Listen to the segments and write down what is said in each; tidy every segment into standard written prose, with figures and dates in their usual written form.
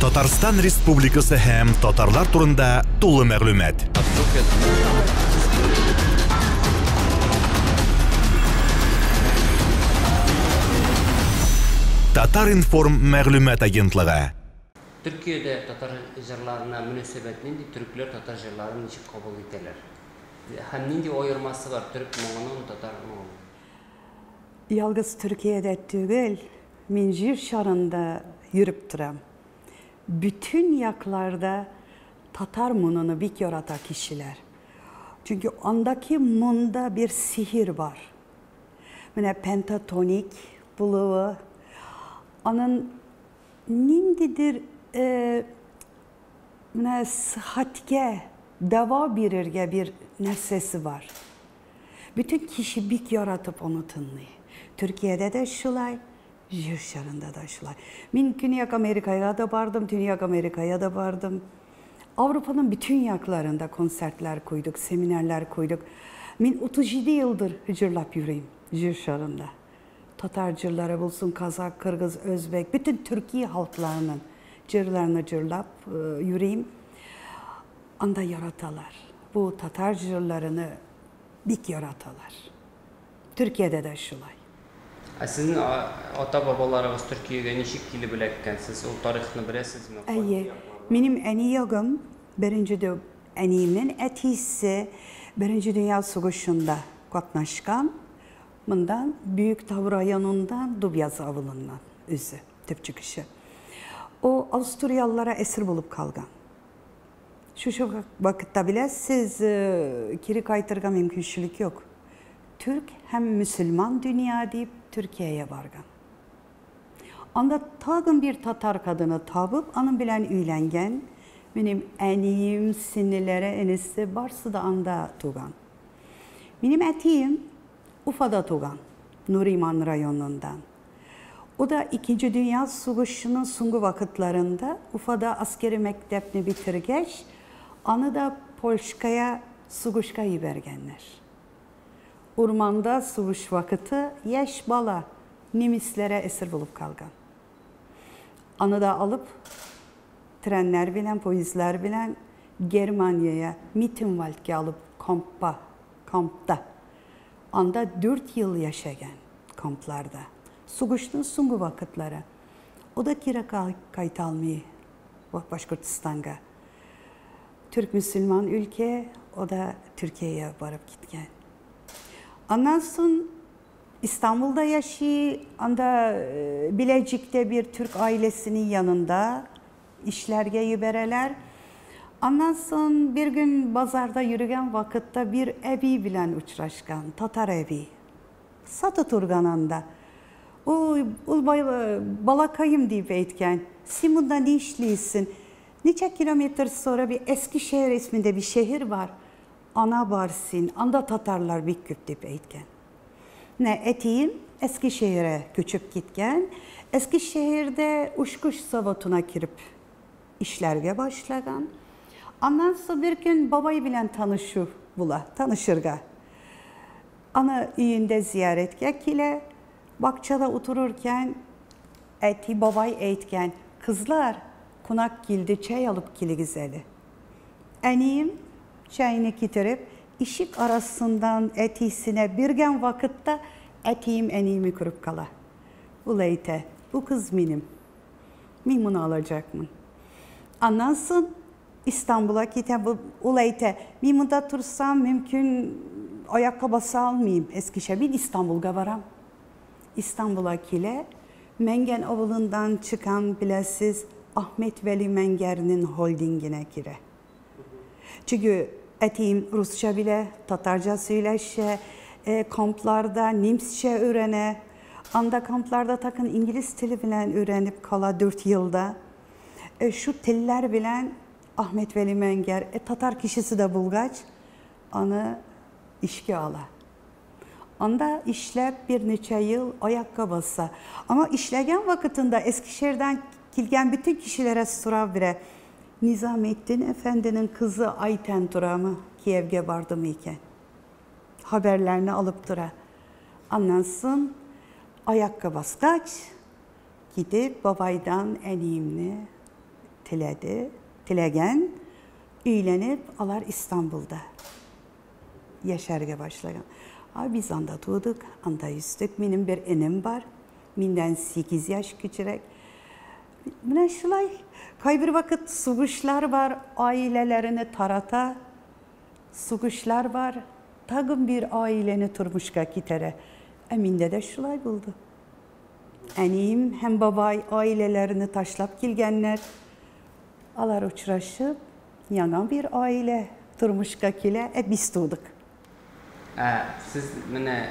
Татарстан Республикасы һәм татарлар турында тулы мәгълүмат. Татар-информ мәгълүмат агентлыгы. Төркиядә татар җырларына мөнәсәбәт нинди, төрекләр татар җырларын ничек кабул итәләр? Һәм нинди аермасы бар төрек моңының татар моңының? Ялгыз Төркиядә түгел, мин җир шарында йөреп торам. Бөтен якларда татар моңыны бик ярата кешеләр. Чөнки андаки моңда бер сихер бар. Менә пентатоник булуы, аның ниндидер менә сихәткә дәва бирергә бер нәрсәсе бар. Бөтен кеше бик яратып аны тыңлый. Төркиядә дә шулай, Җир шарында да шулай. Мин Көньяк Америкага да бардым, Төньяк Америкага да бардым. Авропаның бөтен якларында концертлар куйдык, семинарлар куйдык. Мин 37 елдыр җырлап йөрим Җир шарында. Татар җырлары булсын, казак, кыргыз, өзбек, бөтен төрки халыкларының җырларны җырлап йөрим. Анда яраталар. Бу татар җырларыны бик яраталар. Төркиядә дә шулай. Ә сезнең ата-бабаларыгыз Төркиягә ничек килеп эләккән? Сез ул тарихны беләсезме? Әйе. Минем әни ягым, беренче әниемнең әтисе Беренче дөнья сугышында катнашкан. Мондан Биектау районыннан Дубяз авылыннан үзе, төпчек кеше. Ул австриялыларга әсир булып калган. Шушы вакытта беләсез, кире кайтырга мөмкинчелек юк. Түрк һәм мөселман дөнья дип Төркиягә барган. Анда тагын бер татар кадыны табып, аның белән өйләнгән. Минем әнием, сеңлеләре, энесе барсы да анда туган. Минем әтием Уфада туган, Нуриман районыннан. O da İkinci Dünya Сугышының соңгы вакытларында Уфада аскери мәктәпне битергәч, аны да Польшкая сугышка җибәргәннәр. Урманда сугыш вакыты яшь бала немецләргә әсир булып калган. Аны да алып, треннәр белән, поездлар белән Германиягә, Миттенвальдка алып, кампа, кампта. Анда 4 ел яшәгән кампларда. Сугышның соңгы вакытлары. O da кире кайта алмый Башкортстанга. Türk Müslüman ülke, o da Türkiye'ye барып киткән. Аннан соң İstanbul'da yaşıyor, анда Bilecik'te bir Türk ailesinin yanında işlerge җибәрәләр. Аннан соң bir gün bazarda yürügen вакытта bir әби белән очрашкан, татар әби. Сата торган анда. Ул, ул балакайым дип әйткән. Син монда ни эшлисең? Ничә километр sonra bir Eskişehir isminde bir şehir var. Ana bar син, анда татарлар бик күп дип әйткән. Менә әтием Eskişehir'e күчеп киткән. Eskişehir'de uşkuş заводына кереп эшләргә башлаган. Аннан соң бер көн бабай белән танышу була, танышырга. Аны өендә зияреткә килә. Бакчада утырыркән әти бабай әйткән: "Кызлар, кунак килде, чәй алып килегез әле." Әнием чәйне китереп, ишек арасыннан әтисенә биргән вакытта әтием әниеме күреп кала. Ул әйтә: "Бу кыз минем. Мин моны алачакмын." Аннан соң Истанбулга китә. Ул әйтә: "Мин монда торсам, мөмкин аякка баса алмыйм. Eskişehir. Мин Истанбулга барам." Истанбулга килә. Мәңгән авылыннан чыккан, беләсез, Ахмет Вәли Мәңгәрнең холдингына керә. Чөнки әтием русча белә, татарча сөйләшә, кампларда немецчә өйрәнә. Анда кампларда тагын инглиз теле белән өйрәнеп кала 4 елда. Шу телләр белән Ахмет Вәли Мәңгәр, татар кешесе дә булгач, аны эшкә ала. Анда эшләп берничә ел аякка баса. Ама эшләгән вакытында Eskişehir'den килгән бөтен кешеләргә сорап бирә. Nizamettin Efendi'nin кызы Ayten торамы? Киевгә бардымы икән? Haberlerini alıp dura. Аннан соң аякка баскач, китеп бабайдан әниемне теләде, теләгән, өйләнеп, алар Истанбулда яшәргә башлаган. Biz анда тудык, анда үстек. Минем бер энем бар, миннән 8 яшь кечерәк. Менә шулай. Кайбер вакыт сугышлар бар, ailelerini tarata. Сугышлар бар, тагын бер aileni тормышка китерә. Ә миндә дә шулай булды. Әнием һәм бабай ailelerini ташлап килгәннәр. Алар очрашып, яңа бер aile тормышка килә, ә без тудык. Ә сез менә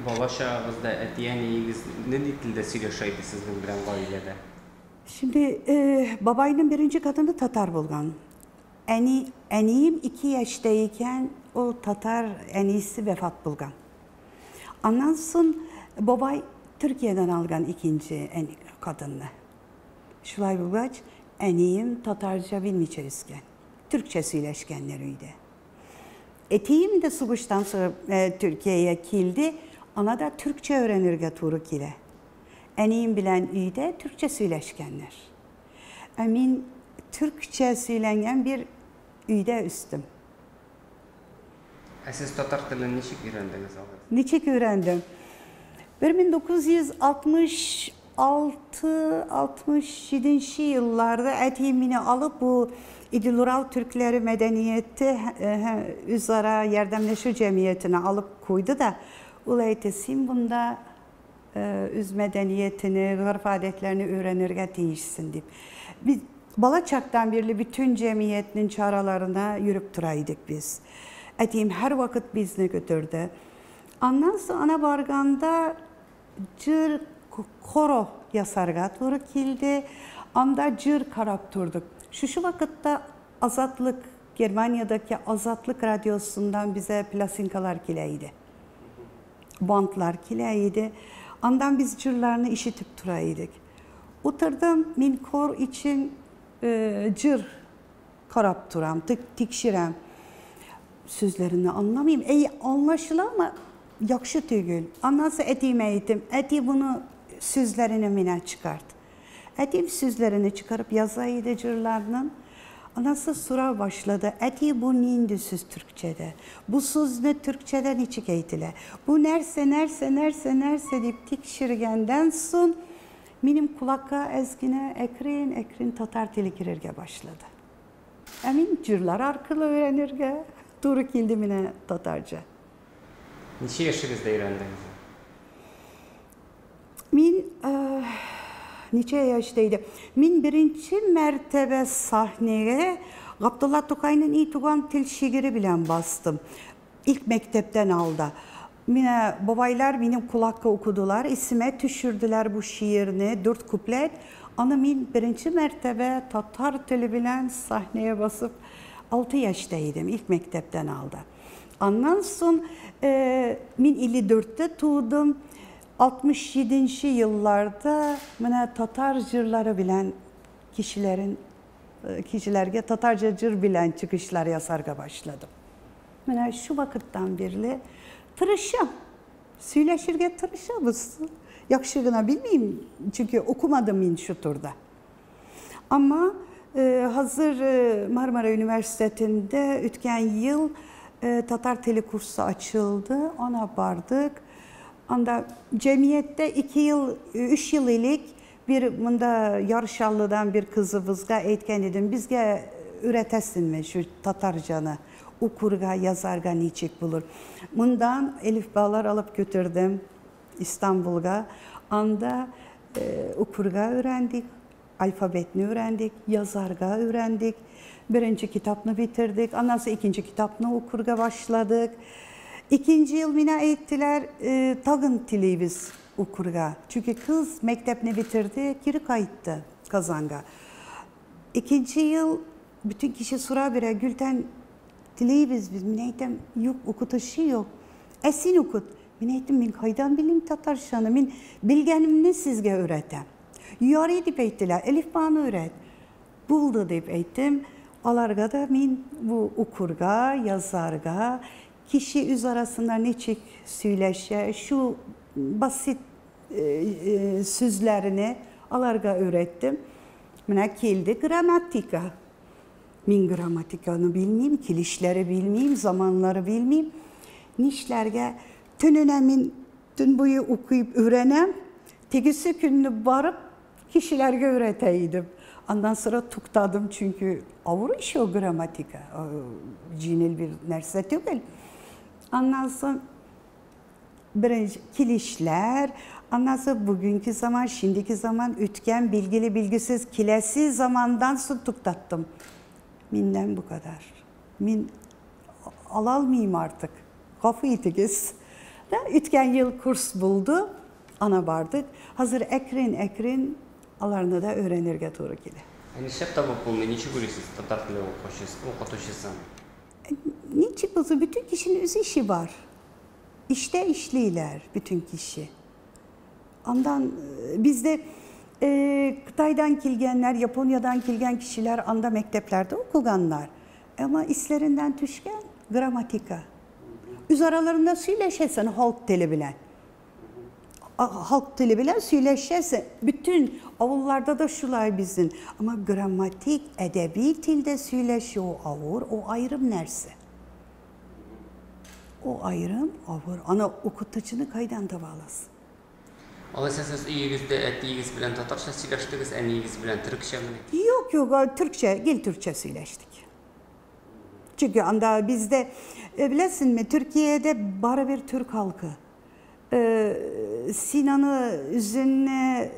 бала чагыгызда әти-әниегез нинди телдә сөйләшә иде сезнең белән гаиләдә? Şimdi babayının birinci kadını Tatar bulgan. Әнием 2 яшьтәйкән ул Tatar әнисе vefat bulgan. Аннан соң бабай Türkiye'den algan ikinci kadınını. Шулай булгач, әнием Tatarca bilmeyçe үскән. Türkçe сөйләшкәннәр өйдә. Әтием дә сугыштан sonra Türkiye'ye kildi. Ana da Türkçe öğrenirgә туры килә. Әнием белән өйдә Türkçe сөйләшкәннәр. Ә мин Türkçe сөйләнгән бер өйдә үстем. Ә сез татар телен ничек өйрәндегез алай? Ничек өйрәндем? 1966-67 yıllarda әтием мине алып бу İdil-Ural Türkleri Medeniyeti Üzara Yardımlaşma Cemiyeti'ne alıp koydu da ul әйтте, син bunda üz medeniyetini, örf adetlerini öğrenirge tiyişsin deyip. Biz Balaçak'tan birli bütün cemiyetinin çağrılarına yürüp duraydık biz. Әтием her vakit bizni götürdü. Ondan sonra ana barganda cır koro yasarga doğru kildi. Anda cır karap durduk. Şu vakitte Azatlık, Germanya'daki Azatlık Radyosu'ndan bize plasinkalar kileydi. Bantlar kileydi. Ondan biz cırlarını işitip duraydık. Oturdum min kor için cır karap duram, tikşirem. Sözlerini anlamayayım. Ey anlaşıla ama yakşı tügül. Ondan sonra etime eğitim. Eti bunu sözlerini mine çıkart. Etim sözlerini çıkarıp yazaydı cırlarının. Ondan sonra sura başladı. Eti bu nindi söz Türkçe'de. Bu söz ne Türkçe'de niçik eğitile. Bu nerse nerse nerse nerse deyip tikşirgenden son benim kulakka ezgine ekrin ekrin Tatar tili girirge başladı. Emin cırlar arkalı öğrenirge. Doğru kildi mine Tatarca. Ничә яшегездә өйрәндегез? Мин ничә яшьтә Мин беренче мәртәбә сәхнәгә Габдулла Тукайның "И туган тел" шигыре белән бастым. İlk mektepten aldı. Mine babaylar benim kulakka okudular, isime düşürdüler bu şiirini, 4 kuplet. Ana min birinci mərtəbə Tatar tili bilen sahneye basıp 6 yaştaydım, ilk mektepten aldı. Ondan sonra min 54'te doğdum. 67. yıllarda mine Tatar cırları bilen kişilerge Tatarca cır bilen çıkışlar yasarga başladım. Mine şu vakitten beri tırışam, söyleşirge tırışamız. Yakışığına bilmeyeyim çünkü okumadım min şu turda. Ama hazır Marmara Üniversitesi'nde ötken yıl Tatar tili kursu açıldı, ona vardık. Anda cemiyette 2 yıl, 3 yıl ilik bir bunda Yarışallı'dan bir kızımızga eğitken dedim. Bizge üretesin mi şu Tatarcanı? Okurga, yazarga niçik bulur. Bundan elif bağlar alıp götürdüm İstanbul'a. Anda okurga öğrendik, alfabetini öğrendik, yazarga öğrendik. Birinci kitabını bitirdik. Ondan sonra ikinci kitabını okurga başladık. İkinci yıl mina eğittiler, tagın tili biz okurga. Çünkü kız mektebini bitirdi, geri kayıttı Kazan'a. İkinci yıl bütün kişi sura bire Gülten dileği biz mineytem yok, okutuşu yok. Esin okut. Mineytim min kaydan bilim Tatarşanı, min bilgenimni sizge öğretem. Yarı deyip eğittiler, elif bağını öğret. Buldu deyip eğittim. Alarga da min bu okurga, yazarga, kişi üz arasında neçik söyleşe, şu basit sözlerini alarga öğrettim. Менә килде грамматика. Мин грамматиканы белмим, килешләре белмим, заманлары белмим. Нишләргә? Төненә мин төн буе укып өйрәнәм. Тегесе көнне барып кешеләргә өйрәтә идем. Аннан sonra туктадым, чөнки авыр иш о грамматика. Җиңел бер нәрсә түгел. Аннан соң беренче килешләр, аннан соң бүгенге заман, şimdiki zaman, үткән, билгеле, билгесез, киләсе замандан соң туктаттым. Миннән бу кадәр. Мин ала алмыйм артык. Гафу итегез. Да, үткән ел курс булды, ана бардык. Хәзер әкрен-әкрен аларны да өйрәнергә туры килә. Ә нишләп табып булмый? Ничек уйлыйсыз, татар теле укытучысын? Ничек булсын, бөтен кешенең үз ише бар. İşte işliler bütün kişi. Andan bizde Kıtay'dan kilgenler, Japonya'dan kilgen kişiler anda mekteplerde okuganlar. Ama islerinden düşken gramatika. Üz aralarında söyleşesen halk dili bilen. Halk dili bilen söyleşesen. Bütün avullarda da şulay bizim. Ama gramatik, edebi tilde söyleşi o avur, o ayrım nerse. O ayrım avur. Ana okutucunu kaydan da bağlasın. Алайса сез өегездә әтиегез белән татарча сөйләштегез, әниегез белән төркчәме? Yok yok, Türkçe, gel Türkçe söyleştik. Çünkü anda bizde bilesin mi, Türkiye'de bara bir Türk halkı. Sinan'ı üzerine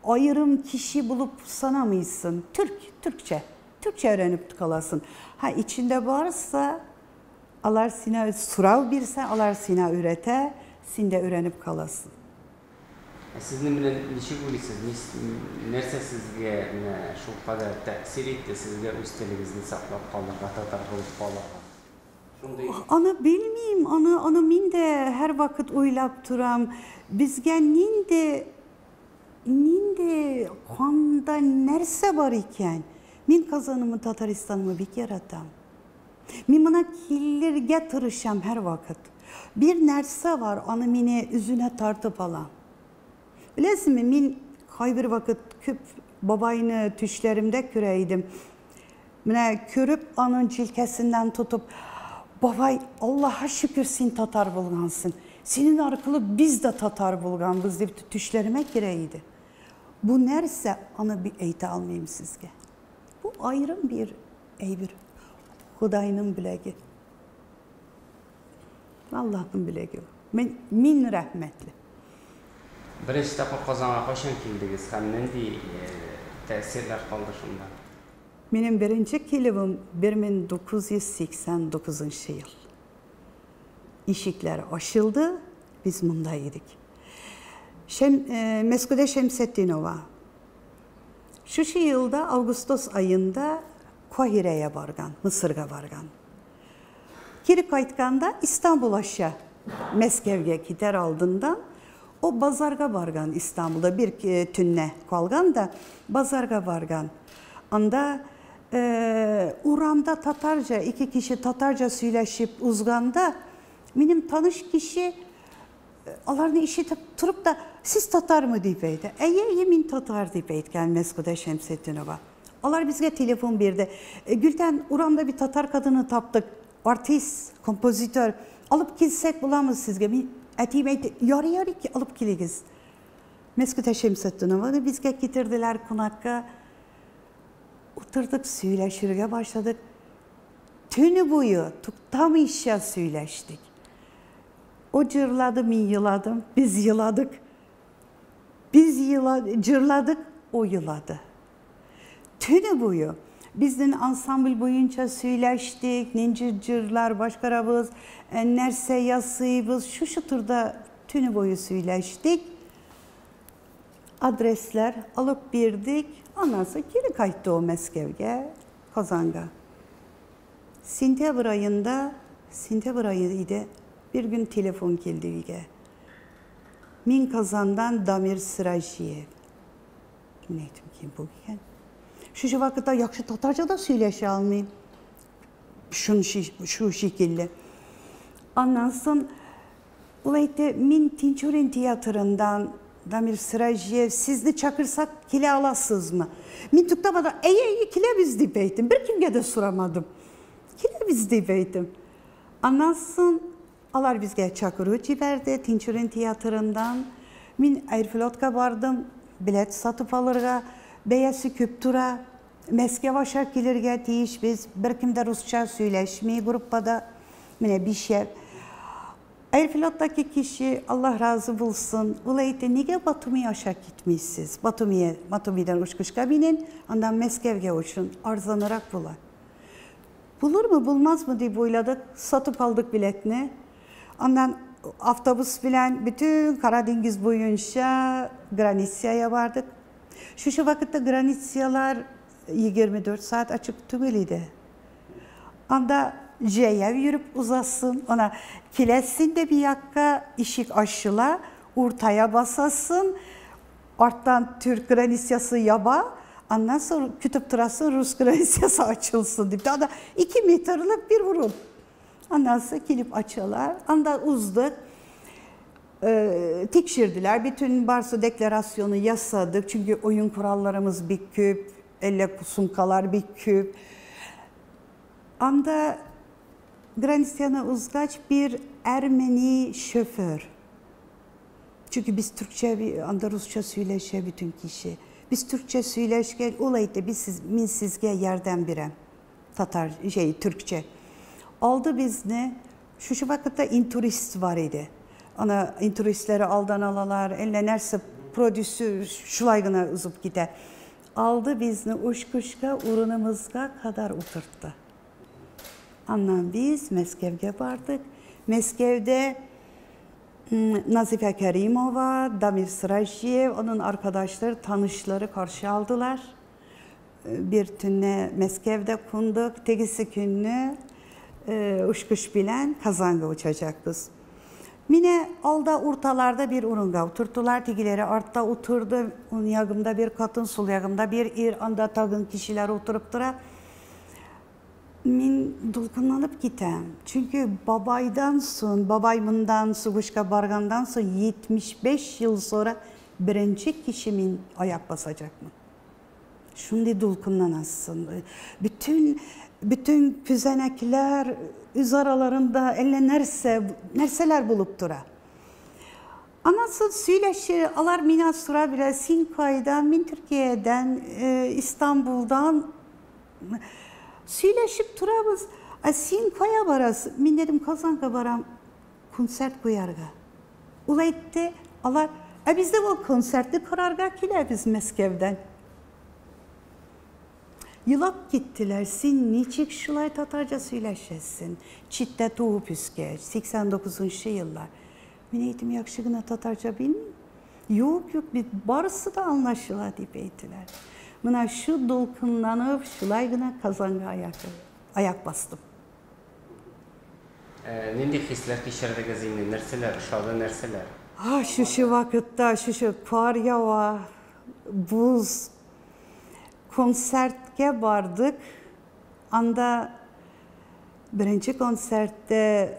ayrım kişi bulup sanamıyorsun. Türk, Türkçe. Türkçe öğrenip kalasın. Ha içinde varsa alar sina surav birse alar sina ürete, sin de öğrenip kalasın. Сезнең белән ничек уйлыйсыз? Нәрсә сезгә менә шул кадәр тәэсир итте, сезгә үз телегезне саклап калырга, татар булып калырга? Шундый Аны белмим, аны мин дә һәр вакыт уйлап торам. Безгә нинди канда нәрсә бар икән? Мин Казанымы, Татарстанымы бик яратам. Мин моны килергә тырышам һәр вакыт. Bir нәрсә бар, аны мине үзенә тартып ала. Bilesizmi, min bir vakit küp babayını tüşlerimde küreydim. Mine körüp anın cilkesinden tutup, babay Allah'a şükür sen Tatar bulgansın. Senin arkalı biz de Tatar bulganbız deyip tüşlerime gireydi. Bu nerse anı bir eğite almayayım sizge. Bu ayrım bir eybir. Xudayının bilegi. Allah'ın bilegi. Min rahmetli. Беренче тапкыр Казанга кайчан килдегез һәм нинди тәэсирләр калды шунда? Benim birinci kelibim 1989 yıl. İşikler açıldı, biz bundaydık. Meskude Şemsettinova. Şu yılda Ağustos ayında Kahire'ye vargan, Mısır'a vargan. Geri qaytqanda İstanbul aşağı Meskevge gider aldığından o bazarga vargan İstanbul'da bir tünne kalgan da bazarga vargan. Anda Uram'da Tatarca, iki kişi Tatarca söyleşip uzganda benim tanış kişi alarını işitip durup da siz Tatar mı deyip eydi. Eye min Tatar deyip eytken Meskude Şemsettinova. Alar bizge telefon verdi. Gülten Uram'da bir Tatar kadını taptık. Artist, kompozitör. Alıp gitsek bulamız sizge. Ətiyim aytdi, yarı yarı ki alıp kiligiz. Meskude Şemsettinova'nı bizge getirdiler konakka. Oturduk, söyleşirge başladık. Tünü boyu tuktamışça söyleştik. O cırladı, min yıladım. Biz yıladık. Biz cırladık, o yıladı. Tünü boyu bizden ansambl boyunca söyleştik, ninci cırlar, başkarabız, nerse yasıyız, şu turda tünü boyu söyleştik. Adresler alıp birdik, ondan sonra geri kayıttı o Meskevge, Kazanga. Sentyabr ayıydı, bir gün telefon geldi üyge. Min Kazan'dan Damir Sırajiyev. Ne ettim ki bu iken? Şu vakitte yaxşı Tatarca da söyleşe almayayım. Şu şekilde. Ondan sonra min Tinçurin Tiyatrı'ndan Дамир Сираҗиев, сезне чакырсак, килә аласызмы? Мин туктамадым, әйе, әйе, киләбез дип әйттем. Беркемгә дә сорамадым. Киләбез дип әйттем. Аннан соң алар безгә чакыру җибәрде Тинчурин театрыннан. Мин Аэрофлотка бардым, билет сатып алырга. Бәясе күп тора. Мәскәү аша килергә тиеш без. Беркем дә русча сөйләшми группада. Менә бишәр. Аэрофлоттагы кеше, Аллаһ разы булсын, ул әйтте, нигә Батуми аша китмисез? Батумия, Батумидан очкычка бинен, андан Мәскәүгә очын, арзанрак була. Булырмы, булмазмы дип уйладык, сатып алдык билетны. Андан автобус белән бөтен Кара диңгез буенча границага бардык. Шушы вакытта границалар 24 сәгать ачык түгел иде. Анда җәяү йөреп узасың, ана киләсең дә бер якка ишек ачыла, уртая басасың, арттан түрк границасы яба, аннан соң көтеп торасың, рус границасы ачылсын дип. Анда 2 метрлык бер урын. Аннан соң килеп ачалар, анда уздык. Tekşirdiler. Bütün barsı deklarasyonu yasadık. Çünkü oyun kurallarımız bir küp, elle sumkalar bir küp. Anda Granisyana uzgaç bir Ermeni şoför. Çünkü biz Türkçe, anda Rusça söyleşe bütün kişi. Biz Türkçe söyleşken olaydı biz siz, min sizge yerden birem. Tatar şey Türkçe. Aldı bizni. Şu vakitte inturist var idi. Ana inturistleri aldan alalar, elle nerse prodüsü şulaygına uzup gider. Aldı bizni uşkuşka urunumuzga kadar oturttu. Andan biz Meskev'e vardık. Meskev'de Nazife Kerimova, Damir Sırajiyev, onun arkadaşları, tanışları karşı aldılar. Bir tünne Meskev'de kunduk. Tegisi günü uşkuş bilen Kazan'a uçacak biz. Mine alda ortalarda bir urunga oturttular. Tigileri artta oturdu. Onun yağımda bir kadın, sol yağımda bir ir, anda tagın kişiler oturup dura. Min dolkunlanıp gitem. Çünkü babaydan son, babaymından, Suguşka Bargan'dan son 75 yıl sonra birinci kişimin ayak basacak mı? Şimdi dolkunlanasın. Bütün püzenekler üz aralarında elle nerseler bulup dura. Anası söyleşi, alar mina sura bile Sinkay'dan, min Türkiye'den, İstanbul'dan söyleşip durabız. Sinkaya varası, min dedim Kazan'a varam konsert koyarga. Ula etti, alar, biz de o konsertli kararga kiler biz Meskev'den. Yılap gittiler, sen niçin şulay Tatarca söyleşesin? Çitte doğup üskeç, 89. Yıllar. Ben eğitim yakışıkına Tatarca bilmiyorum. Yok yok, bir barısı da anlaşıla deyip eğittiler. Buna şu dolkunlanıp şulaygına Kazan'a ayak bastım. Нинди хисләр кичердегез инде? Нәрсәләр ошады, нәрсәләр? Ah, şu вакытта, şu kar yava, buz. Konsertke vardık. Anda birinci konsertte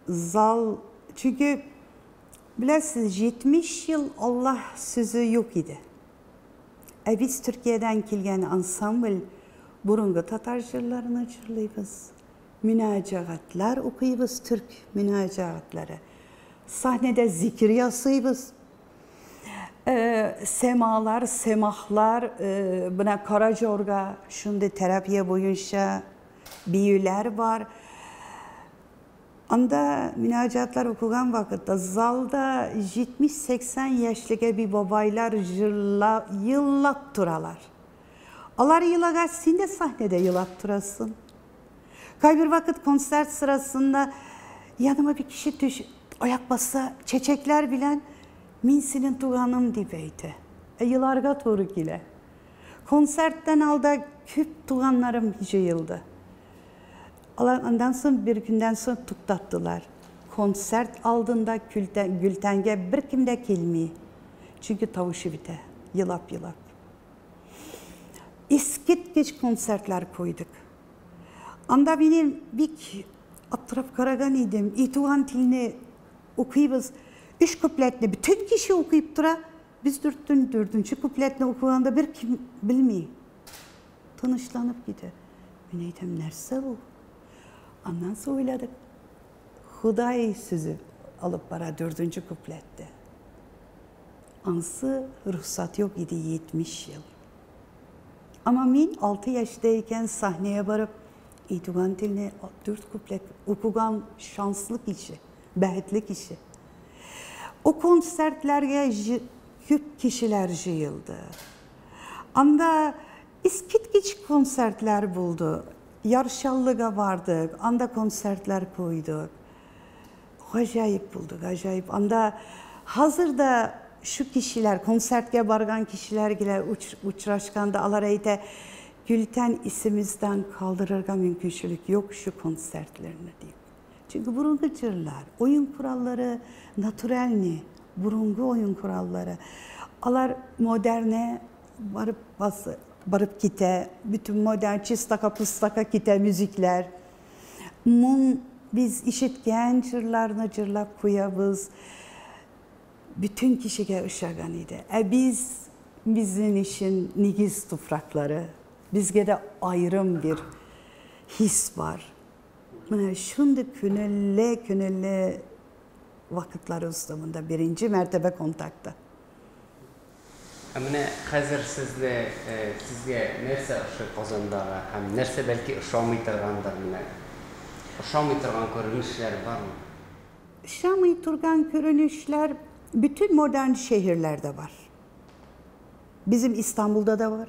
zal, çünkü bilirsiniz 70 yıl Allah sözü yok idi. Biz Türkiye'den kelgan ansambl burungi tatar jırlarını jırlayız. Münacaatlar okuyuz, Türk münacaatları. Sahnede zikir yasıyız. Semalar, semahlar, buna Karacorga, şimdi terapiye boyunca büyüler var. Anda münacatlar okugan vakitte zalda 70-80 yaşlıca bir babaylar yıllat duralar. Alar yılaga sen de sahnede yıllat durasın. Kay bir vakit konser sırasında yanıma bir kişi düş, ayak bassa çiçekler bilen minsinin tuğanım dibeydi. Yılarga toruk ile. Konsertten alda küp tuğanlarım yığıldı. Ondan sonra bir günden sonra tuktattılar. Konsert aldığında Gültenge bir kimde kelmeyi. Çünkü tavuşu bite. Yılap yılap. İskit geç konsertler koyduk. Anda benim bir atraf karagan idim. İtuğan tilini okuyubuz. Üç kupletni bütün kişi okuyup dura. Biz dördüncü kupletni okuganda bir kim bilmiyor. Tınışlanıp gidiyor. Men aytam, нәрсә bu? Ondan sonra oyladık. Huday sözü alıp bara dördüncü kuplette. Ansı ruhsat yok idi 70 yıl. Ama men 6 yaştayken sahneye varıp Tugan tilini 4 kuplet okugan şanslı kişi, bəxtli kişi. O konsertlerge köp kişiler yığıldı. Anda iskitgiç konsertler buldu. Yarşallığa vardık, anda konsertler koyduk. Acayip bulduk, acayip. Anda hazırda şu kişiler, konsertge bargan kişiler ile uçraşkanda alar eyte Gülten isimizden kaldırırga mümkünçülük yok şu konsertlerini diyeyim. Çünkü burungu cırlar, oyun kuralları naturelni, burungu oyun kuralları. Alar moderne varıp barıp kite, bütün modern çistaka pıstaka kite müzikler. Mun biz işitken cırlarını cırlap kuyabız. Bütün kişiye ışagan idi. Biz, bizim işin nigiz toprakları. Bizge de ayrım bir his var. Mına şimdi künelle vakitler ustamında birinci mertebe kontakta. Mına hazır sizle, sizge nerse ışık Kazandağı, hem nerse belki ışamay turgandır mına. Işamay turgan görünüşler var mı? Işamay turgan görünüşler bütün modern şehirlerde var. Bizim İstanbul'da da var.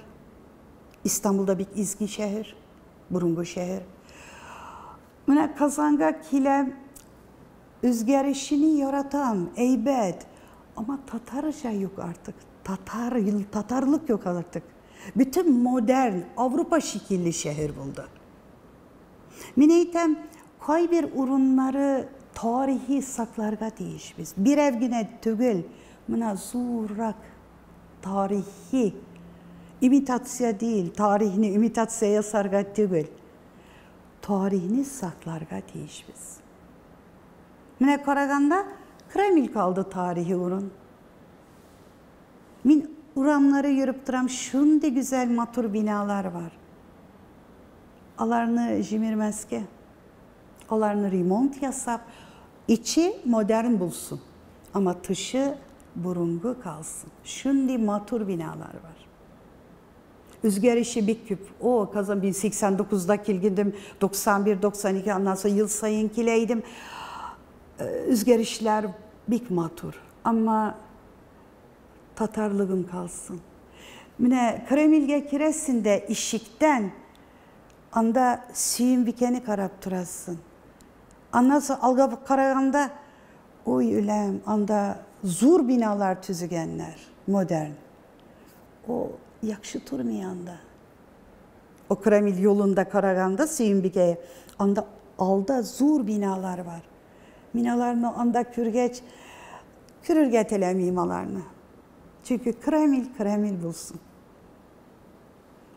İstanbul'da bir izgi şehir, burungu şehir. Mına Kazanga kile özgerişini yaratan, eybet. Ama Tatarca yok artık. Tatarlık yok artık. Bütün modern Avrupa şekilli şehir buldu. Mineytem kay bir urunları tarihi saklarga değişmiş. Bir evgine tügül, mına zurak tarihi imitasya değil, tarihini imitasyaya sarga tügül. Tarihini saklarga değişmiş. Mine Karaganda Kreml kaldı tarihi urun. Min uramları yürüp duram, şunde güzel matur binalar var. Alarını jimirmez ki. Alarını remont yasap, içi modern bulsun. Ama dışı burungu kalsın. Şimdi matur binalar var. Üzgerişi bir küp. O Kazan 1089'da kilgindim, 91, 92 ondan sonra yıl sayın kileydim. Üzgerişler bir matur. Ama Tatarlığım kalsın. Mine Kremilge kiresinde işikten anda Süyümbikeni karap turasın. Ondan sonra alga karaganda oy ülem anda zur binalar tüzügenler modern. O yakşı turmayanda. O Kremil yolunda Karaganda Süyümbike'ye anda alda zur binalar var. Binalarını anda kürgeç kürürge telemimalarını. Çünkü Kremil bulsun.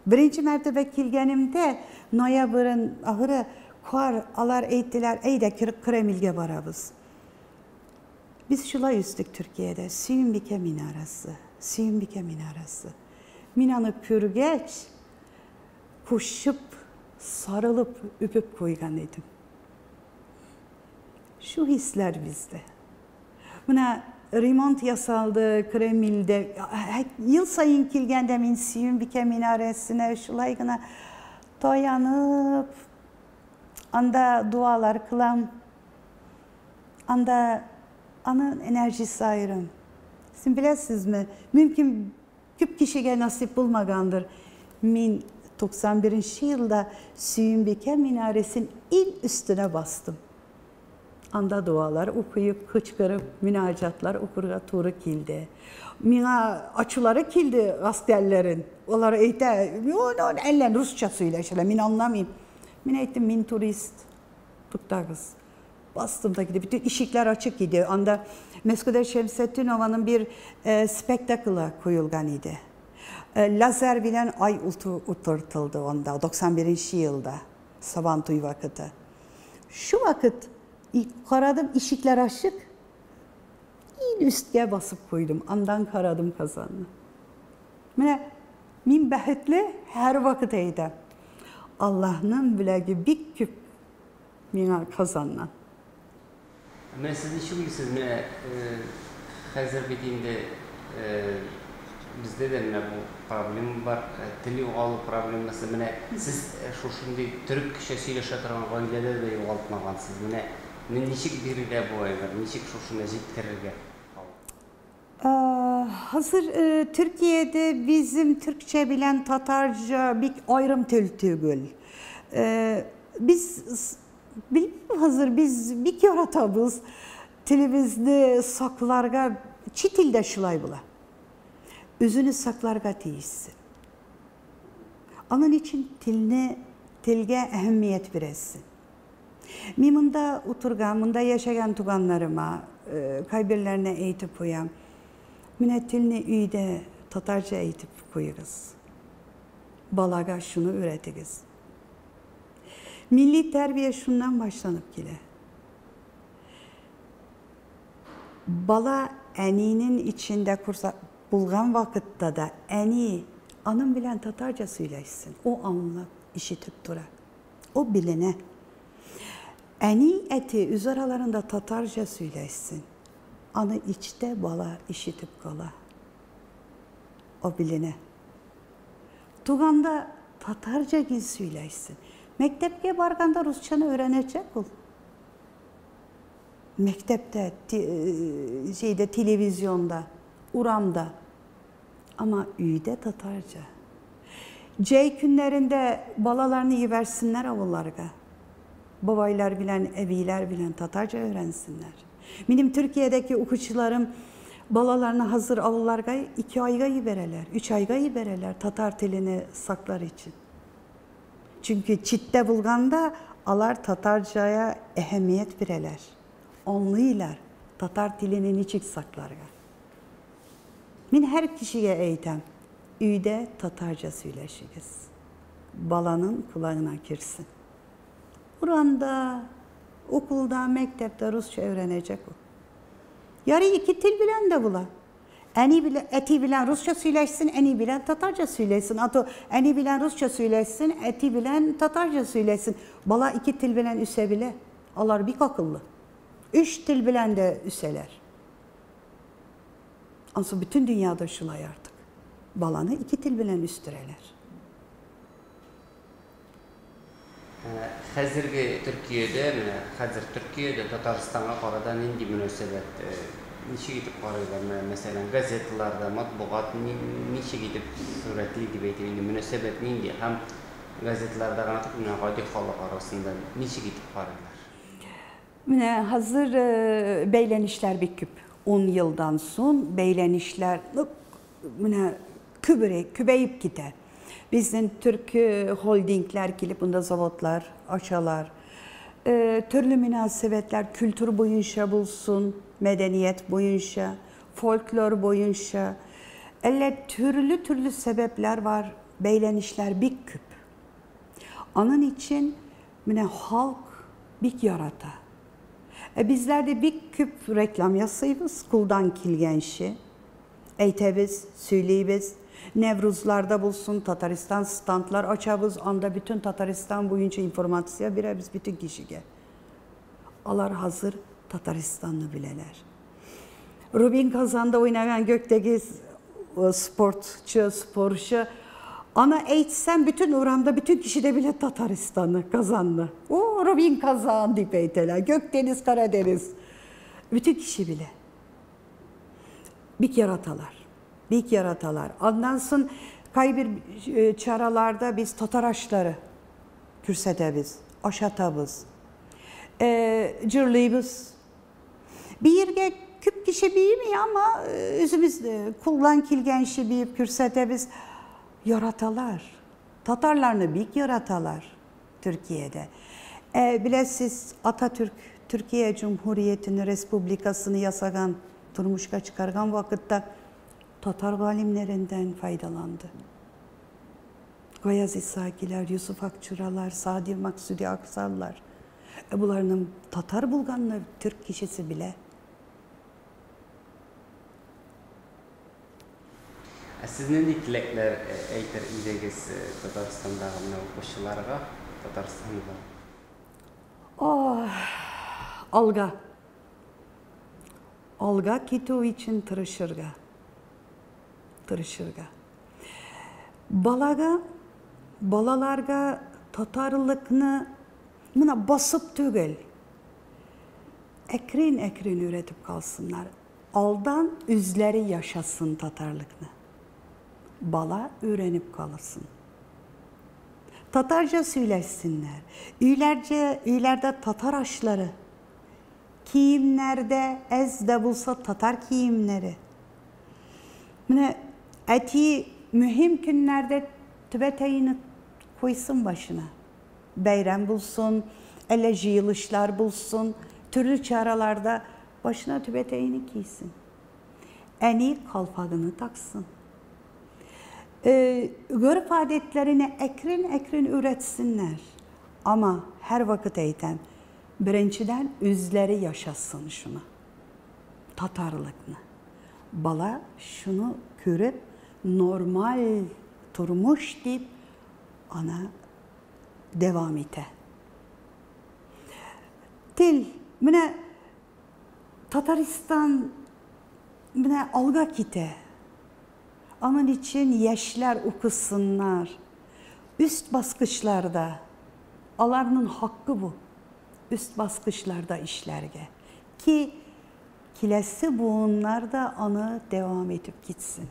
Birinci mertebe kilgenimde noyabrın ahırı kar alar eğittiler, ey de Kremilge varabız. Biz şulay üstlük Türkiye'de, Süyümbike minarası, Süyümbike minarası. Minanı kürgeç, koşup, sarılıp, öpüp koygan idim. Şu hisler bizde. Buna remont yasaldı Kremil'de. Yıl sayın kilgende min Süyümbike minaresine şulaygına dayanıp anda dualar kılam, anda anın enerjisi ayrım. Siz bilesiniz mi? Mümkün küp kişiye nasip bulmagandır. Min 91. yılda Süyümbike minaresinin en üstüne bastım. Anda dualar okuyup, kıçkırıp, münacatlar okurga turu kildi. Mina açıları kildi askerlerin. Onlara eyte, ellen Rusça söyleşiler, min anlamayayım. Min ettim, min turist. Tuttağız. Bastım da gidi. Bütün işikler açık idi. Anda Meskude Şemsettinova'nın bir spektakıla koyulgan idi. Lazer bilen ay oturtuldu onda, 91. yılda. Sabantuy vakiti. Şu vakit qaradım, işikler açık. Өскә басып куйдым, андан карадым Казанны. Менә мин бәхетле, һәрвакыт әйтәм. Аллаһның бүләге бик күп миңа Казаннан. Менә сез ничек уйлыйсыз, менә хәзер бит инде бездә дә менә бу проблема бар, тел югалу проблемасы. Менә сез шушындый төрекчә сөйләшә торган гаиләдә дә югалтмагансыз. Менә ничек бирелә бу әйбер, ничек шушыны җиткерергә? Hazır Türkiye'de bizim Türkçe bilen Tatarca bir ayrım til түгел. Biz hazır biz bir yaratabız. Tilimizni saklarga çi tilde şulay bula. Özünü saklarga tiyişsin. Onun için tilni tilge ehemmiyet veresin. Men mında oturgan, mında yaşayan tuganlarıma, kaybirlerine eğitip koyam. Mine tilni üyde Tatarca eğitip koyuruz. Balaga şunu öğretiriz. Milli terbiye şundan başlanıp gele. Bala eninin içinde kursa bulgan vakitte da eni anın bilen Tatarca söyleşsin. O anla işitip dura. O bilene. Eni eti üz aralarında Tatarca söyleşsin. Anı içte bala işitip kala. O biline. Tuganda Tatarca gil söyleşsin. Mektepke barganda Rusçanı öğrenecek ol. Mektepte, şeyde, televizyonda, uramda. Ama üyde Tatarca. C günlerinde balalarını yiversinler avullarga. Babaylar bilen, eviler bilen Tatarca öğrensinler. Benim Türkiye'deki okuyucularım balalarını hazır avullarga 2 ayga yibereler, 3 ayga yibereler Tatar tilini saklar için. Çünkü çitte bulganda alar Tatarcaya ehemmiyet bireler. Onluylar Tatar tilini niçik saklarga. Min her kişiye eğitem. Üyde Tatarca söyleşiriz. Balanın kulağına girsin. Uranda, okulda, mektepte Rusça öğrenecek o. Yarı 2 til bilen de bula. Eni bilen, eti bilen Rusça söyleşsin, eni bilen Tatarca söyleşsin. Ato eni bilen Rusça söyleşsin, eti bilen Tatarca söyleşsin. Bala 2 til bilen üse bile. Alar bir akıllı. 3 til bilen de üseler. Ansın bütün dünyada şulay artık. Balanı 2 til bilen üstüreler. Хәзерге Төркиядә, менә хәзер Төркиядә Татарстанга карата нинди мөнәсәбәт, ничек итеп карыйлар? Менә мәсәлән, газеталарда, матбугат ничек итеп сурәтли дип әйтим инде, мөнәсәбәт нинди һәм газеталарда гына түгел, менә гади халык арасында ничек итеп карыйлар? Менә хәзер бәйләнешләр бик күп. 10 yıldan son beylenişler менә kübeyip gider. Bizden Türk holdingler gelip bunda zavodlar açalar. Türlü münasebetler kültür boyunca bulsun, medeniyet boyunca, folklor boyunca. Elle türlü türlü sebepler var. Beylenişler bir küp. Onun için mine halk bir yarata. Bizler de bir küp reklam yasayız, kuldan kilgenşi. Eytebiz, söyleyibiz. Nevruzlarda bulsun, Tataristan standlar açabız. Anda bütün Tataristan boyunca informasya birebiz bütün kişiye. Alar hazır Tataristanlı bileler. Rubin Kazan'da oynayan Gökdeniz sportçu, sporcu. Ana eğitsen bütün uğramda bütün kişi de bile Tataristan'ı kazandı. O Rubin Kazan deyip eyteler. Gökdeniz, Karadeniz. Bütün kişi bile. Bir yaratalar. Bir yaratalar. Ondan sonra kaybir çaralarda biz Tataraşları kürsetebiz, aşatabız, cırlıyız. Bir yerge küp kişi biyimi ama özümüz kullan kilgenşi biyip kürsetebiz. Yaratalar. Tatarlarını büyük yaratalar Türkiye'de. Bilesiz Atatürk Türkiye Cumhuriyeti'ni, Respublikasını yasagan, durmuşka çıkargan vakitte Tatar alimlerinden faydalandı. Gayaz İsakiler, Yusuf Akçuralar, Sadi Maksudi Aksallar. Bunların Tatar Bulganlı Türk kişisi bile. Ә сез нинди теләкләр әйтер идегез Татарстандагы менә укучыларга, Татарстанга? Ох, алга. Алга китү өчен тырышырга. Тырышырга. Балага, балаларга татарлыкны менә басып түгел, әкрен-әкрен өйрәтеп калсыннар. Алдан үзләре яшасын татарлыкны. Бала өйрәнеп калсын. Татарca сөйләшсеннәр. Өйләрчә, өйләрдә татар ашлары. Киемнәрдә әз дә булса татар киемнәре. Менә әти мөһим көннәрдә түбәтәйне куйсын башына. Бәйрәм булсын, әллә җыелышлар булсын, төрле чараларда башына түбәтәйне кийсен. Әни калфагını таксын. Горफ adetlerini әкрен-әкрен öğretsinler. Ama her vakit әйтәм, беренчедән үзләре яшасын шуны. Татарлыкны. Бала шуны күреп, нормаль тормыш дип ана дәвам итә. Тел, менә Татарстан менә алга китә. Аның өчен яшьләр укысыннар. Üst баскычларда аларның хакы бу. Üst баскычларда эшләргә. Ки киләсе буыннар да аны дәвам итеп китсен.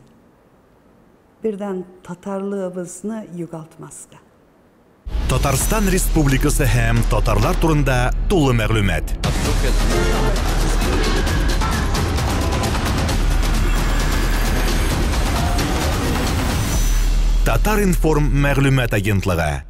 Birden татарлыгыбызны югалтмаска. Татарстан Республикасы һәм татарлар турында тулы мәгълүмат. Татар-информ мәгълүмат агентлыгы.